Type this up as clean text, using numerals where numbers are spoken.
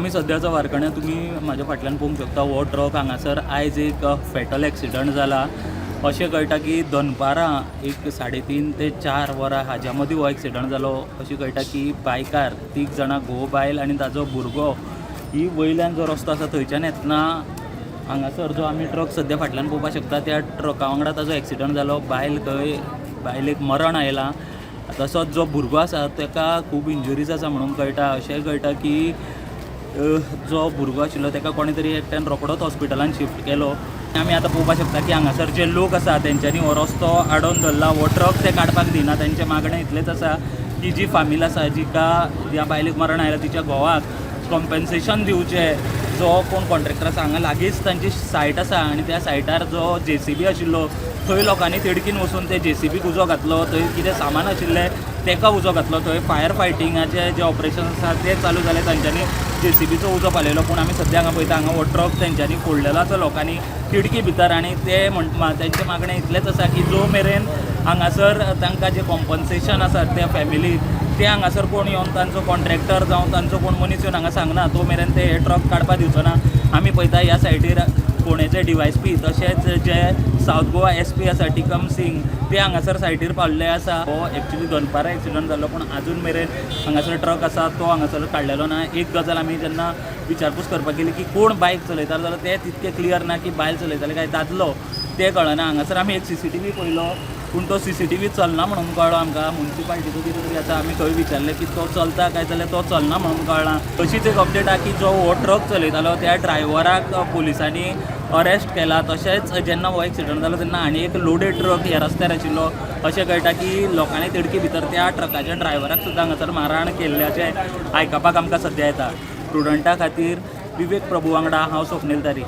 आमी सद्याचा वारकण्या तुमी म्हाज्या फाटल्यान पळोवंक शकता हो ट्रक हांगासर आयज एक फेटल एक्सिडंट जाला. अशें कळटा की दनपारां एक 3:30 ते 4 वरां हाज्या मदीं हो एक्सिडंट जालो. अशें कळटा की बायकार तीग जाणां, घोव बायल आनी ताजो भुरगो, ही वयल्यान जो रस्तो आसा थंयच्यान येतना हांगासर जो आमी ट्रक सद्या फाटल्यान पळोवपाक शकता त्या ट्रका वांगडा ताजो एक्सिडंट जालो. बायल थंय बायलेक मरण आयलां, तसोच जो भुरगो आसा ताका खूब इंजुरीज आसा म्हणून कळटा. अशेंय कळटा की जो भुरगो आशिल्लो ताका कोणें तरी एकट्यान रोखडोच हॉस्पिटलान शिफ्ट केलो. आमी आतां पळोवपाक शकता की हांगासर जे लोक आसा तेंच्यांनी हो रस्तो आडोवन धरला, हो ट्रक ते काडपाक दिना. तेंचें मागणें इतलेंच आसा की जी फामील आसा जिका ज्या बायलेक मरण आयलां तिच्या घोवाक कॉम्पेन्सेशन दिवचें. जो कोण कॉन्ट्रॅक्टर आसा हांगा लागींच तांची सायट आसा आनी त्या सायटार जो जेसीबी आशिल्लो थंय लोकांनी तिडकीन वचून ते जेसीबीक उजो घातलो. थंय कितें सामान आशिल्लें ताका उजो घातलो. थंय फायर फायटिंगाचे जे ऑपरेशन आसा ते चालू जाले, तांच्यांनी जेसीबीचो उजो पालयलो. पूण आमी सद्या हांगा पळयता हांगा हो ट्रक तेंच्यांनी फोडलेलो आसा लोकांनी तिडकी भितर आनी ते म्हण तेंचें मागणें इतलेंच आसा की जो मेरेन हांगासर तांकां जें कॉम्पन्सेशन आसा त्या फॅमिलीक ते हांगासर कोण येवन तांचो कॉन्ट्रॅक्टर जावं तांचो कोण मनीस येवन हांगा सांगना तो मेरेन ते हे ट्रक काडपाक दिवचो ना. आमी पळयता ह्या सायडीर फोंडेचे डीवायएसपी तशेंच जे सावथ गोवा एसपी आसा टिकम सिंग ते हांगासर सायटीर पावल्ले आसा. हो एक्चुली दनपारां एक्सिडंट जाल्लो पूण आजून मेरेन हांगासर ट्रक आसा तो हांगासर काडलेलो ना. एक गजाल आमी जेन्ना विचारपूस करपाक गेली की कोण बायक चलयतालो जाल्यार ते तितकें क्लियर ना की बायल चलयताले काय दादलो तें कळना. हांगासर आमी एक सीसीटीव्ही पळयलो पूण तो सीसीटीव्ही चलना म्हणून कळ्ळो आमकां. मुन्सिपाल्टीचो कितें तरी आसा, आमी थंय विचारलें की तो चलता काय जाल्यार तो चलना म्हणून कळ्ळां. तशीच एक अपडेट आहा की जो हो ट्रक चलयतालो त्या ड्रायव्हराक पुलिसांनी अरेस्ट केला. तशेंच जेन्ना हो एक्सिडंट जालो तेन्ना आनी एक लोडेड ट्रक ह्या रस्त्यार आशिल्लो. अशें कळटा की लोकांनी तिडकी भितर त्या ट्रकाच्या ड्रायव्हराक सुद्दां हांगासर मारहाण केल्ल्याचें आयकपाक आमकां सद्या येता. प्रुडंटा खातीर विवेक प्रभू वांगडा हांव स्वप्नील तारी.